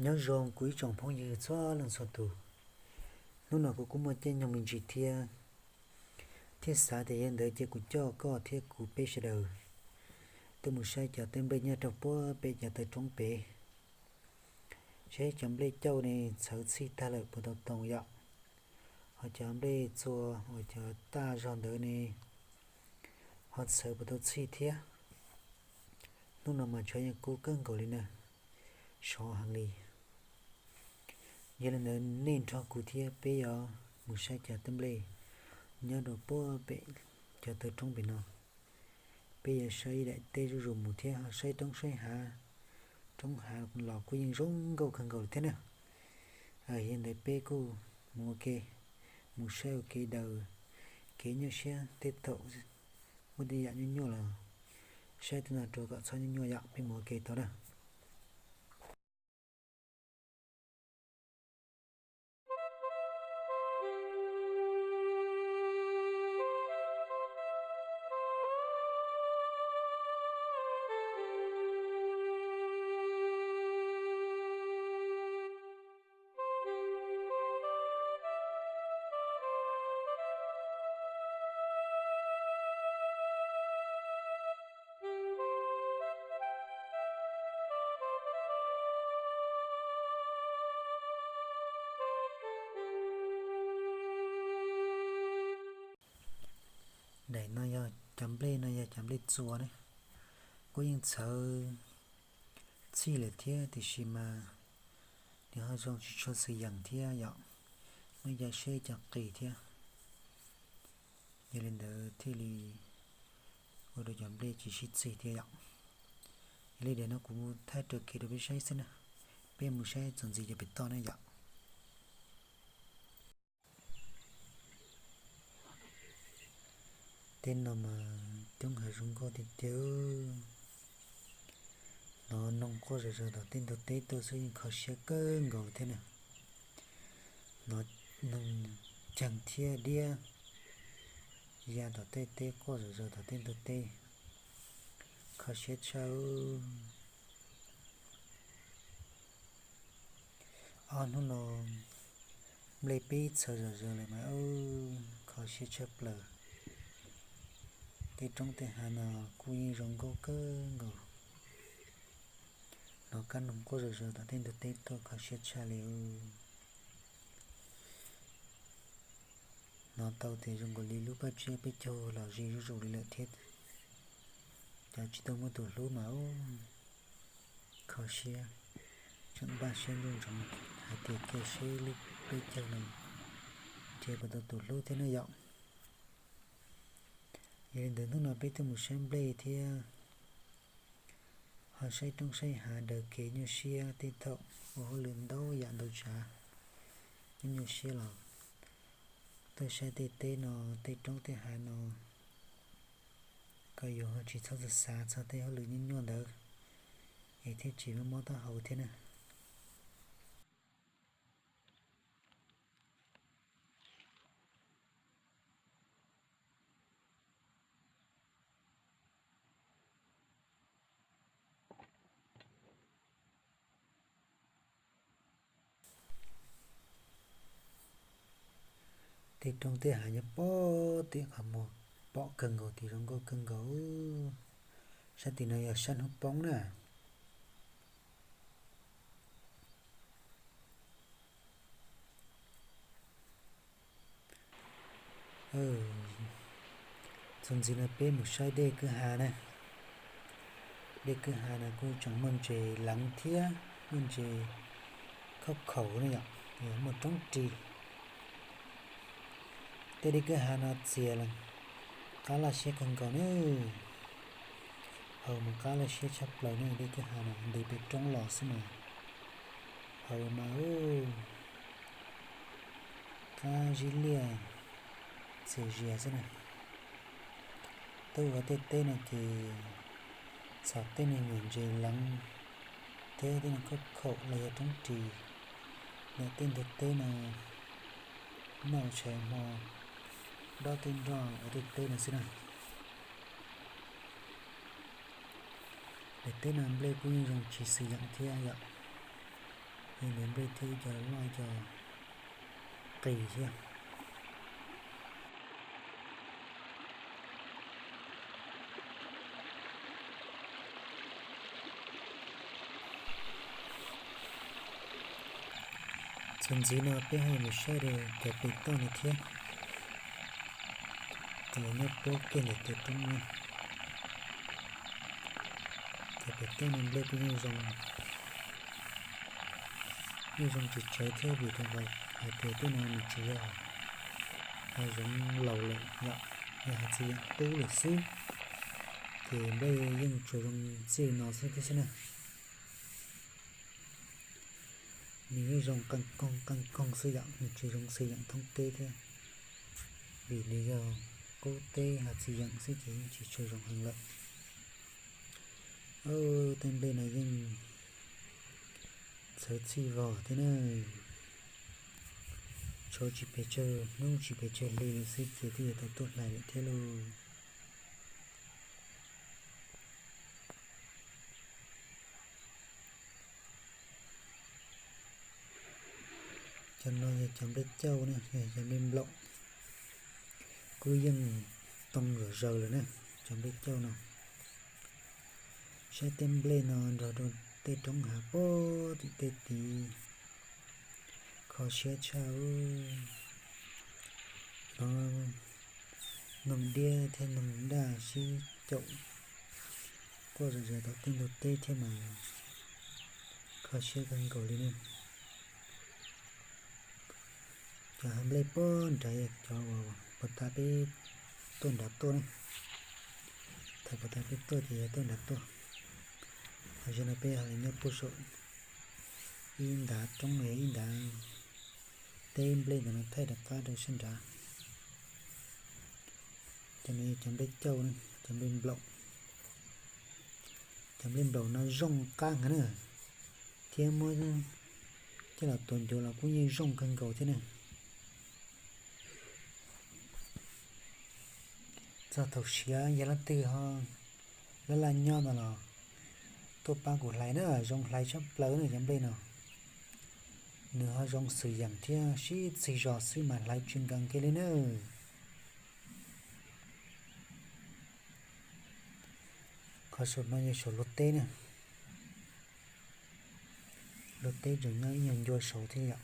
Nyob zoo kuv ib tsoom phooj ywg txhua leej txhua tus, hnub no kuv kuj muaj caij nyoog me ntsis thiab, thiaj xav tias yog li ntawd ces kuv coj koj thiab kuv peb sawv daws tuaj mus saib cov tawb nplej nyob rau puag pem cov taw roob pem, saib cov nplej cauj ne txhawv txhij tag lawm puas tau too yom, ho cov nplej txua uas cov taj zog ntawd ne ho txhawv puas tau txhij thiab. Hnub no mas tshuav yeej kub kawg nkaus li na, sov heev li. Yog li ntawd nej nrog kuv thiab peb yuav mus saib cov tawb nplej nyob rau puag pem cov taw roob pem no. Peb yuav saib ib daim teb zuj zus mus thiab ho saib roob saib hav, roob hav los kuj yeej zoo nkauj kawg nkaus li thiab na. Yog li ntawd peb kuj mus ua ke, mus saib ua ke daws kev nyuaj siab tej thaum muaj tej yam nyuaj nyuaj los saib tej no rau kom txhob nyuaj nyuaj yom, peb mus ua ke tau na. Daim no yog cov nplej no yog cov nplej txua ne, kuj yeej txhawv txhij lawm thiab tiam sis mas nws ho zoo tsis tshua xwm yeem thiab yom, muaj cov siab cov qis thiab. Yog li ntawd thiaj li ua rau cov nplej tsis sib txig thiab yom. Yog li ntawd no kuv thaij raws kev rau peb saib xwb na, peb mus saib txuas ntxiv cov pem toj na yom. Tej no mas coob heev zoo nkauj tiag tiag. Hnov noog quaj zom zaws tom tej ntug teb tuaj xwb yeej kho siab kawg nkaus thiab na. Hnov noog ceeg thiab diab ya tom tej teb quaj zom zaws tom tej ntug teb, kho siab tshaj. Ob hnub no nplej peb txhawv zom zaws lawm mas kho siab tshaj plaws. Tej roob tej hav no kuj yeej zoo nkauj kawg nkaus. Hnov kab noog quaj zom zaws tom tej ntug teb tuaj kho siab tshaj li. Hnov tau tias zoo nkaus li lub paj tsiab peb caug los ze zuj zus li lawm thiab. Cov tsis tau muaj tus hlub mas kho siab, tseem npaj siab nruj ntsoov hais tias cia seb lub peb caug no ces puas tau tus hlub thiab na yom. Yog li ntawd hnub no peb tuaj mus saib nplej thiab ho saib roob saib hav daws kev nyuaj siab tej thaum ua hauj lwm ntau yam ntau tsav, nyuaj nyuaj siab los tuaj saib tej teb no, tej roob tej hav no kom yus ho tsis txhob xav xav txog tej hauj lwm nyuaj nyuaj ntawd es thiaj tsis mob mob taub hau thiab na. Tej roob tej hav nyob pem tim qhov muag pom kawg nkaus tim zoo nkauj kawg nkaus. Sab tim no yog sab hnub poob na. Txuas ntxiv no peb mus saib dej kwj ha na. Dej kwj ha no kuj tseem muaj ntses leev thiab muaj ntses khaub khaum na yom, muaj roob ris. Tej dej kwj ha no txias los qab laj siab kawg nkaus na. Haus mas qab laj siab tshaj plaws ne, dej kwj ha no nti pem roob los xwb mas haus mas qab zib liaj txias zias xwb na. Tuaj ua tej teb no ces txhom tej niag nyuam ntses leev thiab tej niag khaub khaum los yog roob ris ntawm tej ntug teb no noj tshais hmo dob tej nroj ua tej teb no xwb na. Daim teb no nplej kuj yeej zoo tsis xwm yeem thiab yom. Ib niag nplej thiab ib co loj ib co qis thiab. Txuas ntxiv no peb ho yuav mus saib rau cov pem toj no thiab. Cov uas nyob puab kiag ntawm cov roob no. Cov pem toj no nplej kuj yeej zoo, yeej zoo tsis tsawg thiab vim rau qhov hais tias tej no nws tsis yog hav zoov laus lawm yom, yog hav txwv yeem qub lawm xwb, ces nplej yeej tsuas zoo txij no xwb thiab xwb na. Nws yeej zoo qee koog qee koog xwb yom, nws tsis zoo txwv yeem thoob teb thiab, vim nws yog qub teb hav txwv yeem xwb ces yeej tsis tshua zoo heev lawm. Tej nplej no yeej txhawv txhij vog thiab na. Tshuav tsis pes tsawg hnub tsis pes tsawg hli lawm xwb ces twb yuav tau tuaj hlais lawm thiab lauj. Cov no yog cov nplej cauj na, yog cov nplej nplaum, kuj yeej too zom zaws lawm na, cov nplej cauj no. Saib tej nplej no nrog rau tej roob hav puag tim tej tid, kho siab tshaj. Hnov noog diab thiab noog daj sib caum quaj zom zaws tom tej ntug teb thiab mas kho siab kawg nkaus li ne. Cov hav nplej puag nrad yog cov uas puag ta peb tuaj nrad tuaj ne. Thaum puag ta peb tuaj ces yog tuaj nrad tuaj. Ho zaum no peb ho nyob puag saum ib ntav roob, ib ntav teb, nplej ntawm no thaij rov qab rau sab nrad. Cov no yog cov nplej cauj, cov nplej nplaum. Cov nplej nplaum no zoo qab heev na, thiab muab coj los tuav ncuav los kuj yeej zoo kawg nkaus thiab na. Txog thaum siav yog leej twg ho laj laj nyob no los tuaj pab kuv hlais na, zoo hlais tshaj plaws na cov nplej no. Nws ho zoo xwm yeem thiab sib txig zos xwb mas hlais tsis nkees kiag li na. Qhov saum no yog saum luag teb na. Luag teb tseem nyob ib nyuag ncua saud thiab yom.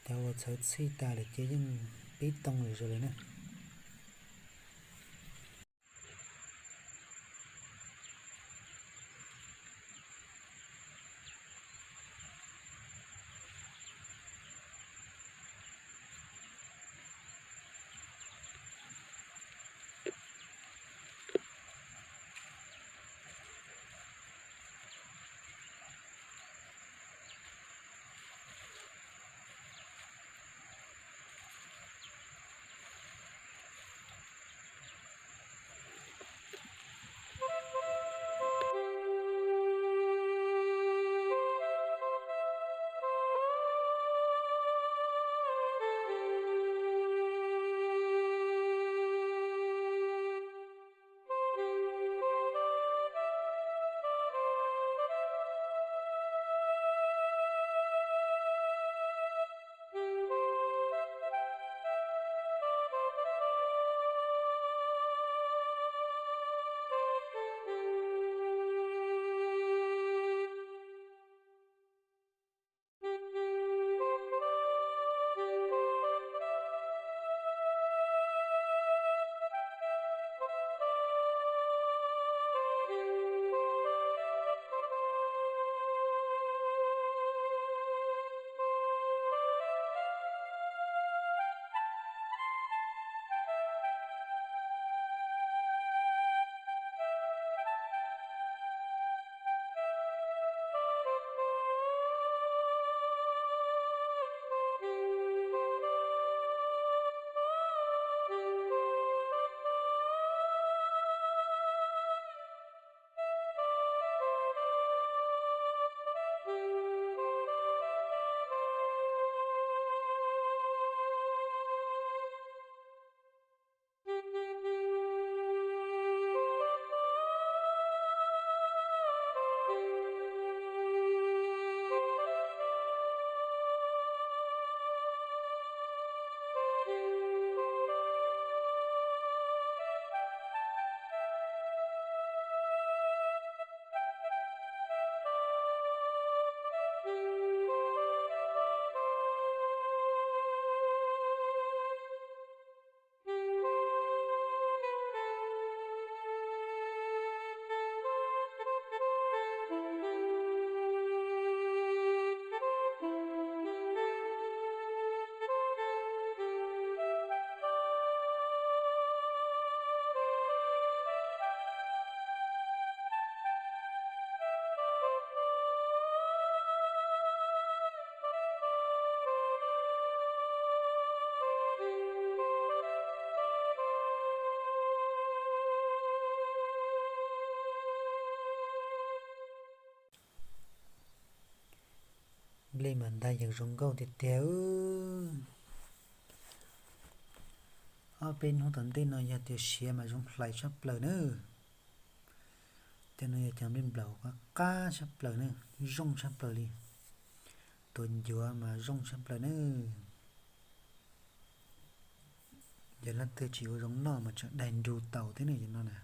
Cov uas txhawv txhij tas lawm ces yeej pib too zom zaws lawm na. Nplej mas ntag yeej zoo nkauj tiag tiag. Ob peb hnub tom ntej no yog tias siav mas zoo hlais tshaj plaws na. Tej no yog cov nplej nplaum qab qab tshaj plaws na, zoo tshaj plaws li. Tuav ncuav mas zoo tshaj plaws na. Yog leej twg tsis ua zoo noj mas tseem daig nru taus thiab ne no na.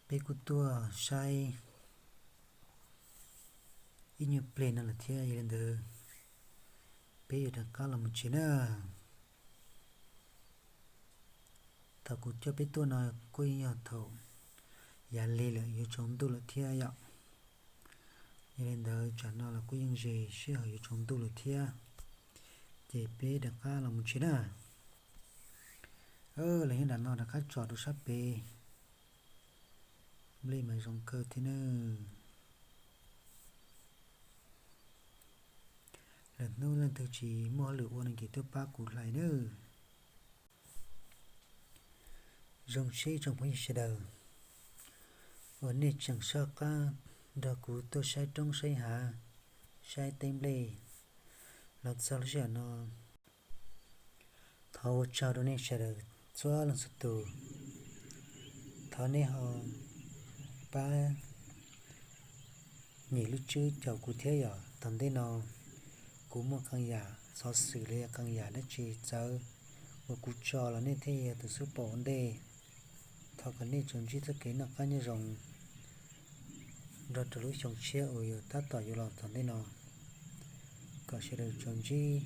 Peb kuj tuaj saib ib nyuag pliag no lawm thiab, yog li ntawd peb yuav rov qab los mus tsev na. Thaum kuv coj peb tuaj no kuj yeej yog thaum yav lig lawm, yuav tsaus ntuj lawm thiab yom. Yog li ntawd tsam no los kuj yeej ze sij hawm yuav tsaus ntuj lawm thiab, ces peb rov qab los mus tsev na. Los nyob nram no rov qab tsom rau sab pem. Nplej mas zoo kawg thiab nawb. Lwm hnub leej twg tsis muaj hauj lwm ua no ces tuaj pab kuv hlais nawb. Zoo siab tsoom phooj ywg sawv daws uas nej tseem soj qab nrog kuv tuaj saib roob saib hav, saib teb nplej los txog lub sij hawm no. Thov ua tsaug rau nej sawv daws txhua leej txhua tus. Thov nej ho pab nyem lub tswb caum kuv thiab yom. Tom ntej no kuv muaj qee yam xov xwm los yog qee yam dab tsi txawv uas kuv tso los nej thiaj yog tus xub pom ua ntej. Thov kom nej tsuas ntsib txoj kev noj qab nyob zoo nrog rau lub xyoo tshiab uas yuav tab tom yuav los tom ntej no, kom sawv daws tsuas ntsib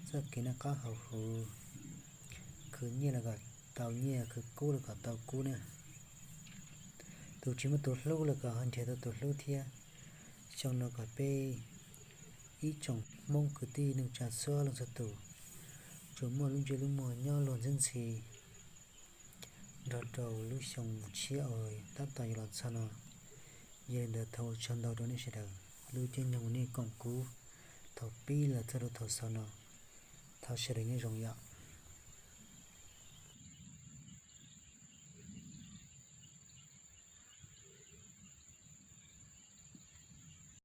txoj kev noj qab haus huv, khwv nyiaj los kom tau nyiaj, khwv kub los kom tau kub na. Tus tsis muaj tus hlub los kom ho nrhiav tau tus hlub thiab. Xyoo no kom peb ib tsoom Hmoob kwv tij neej tsa txhua leej txhua tus tsuas muaj lub ntsej lub muag nyob luag ntxhi ntxhi nrog rau lub xyoo tshiab uas tab tom yuav los txog no. Yog li ntawd thov ua tsaug ntau rau nej sawv daws lub caij nyoog uas nej koom kuv thaum pib los txog rau thaum xaus no. Thov sawv daws nyob zoo yom.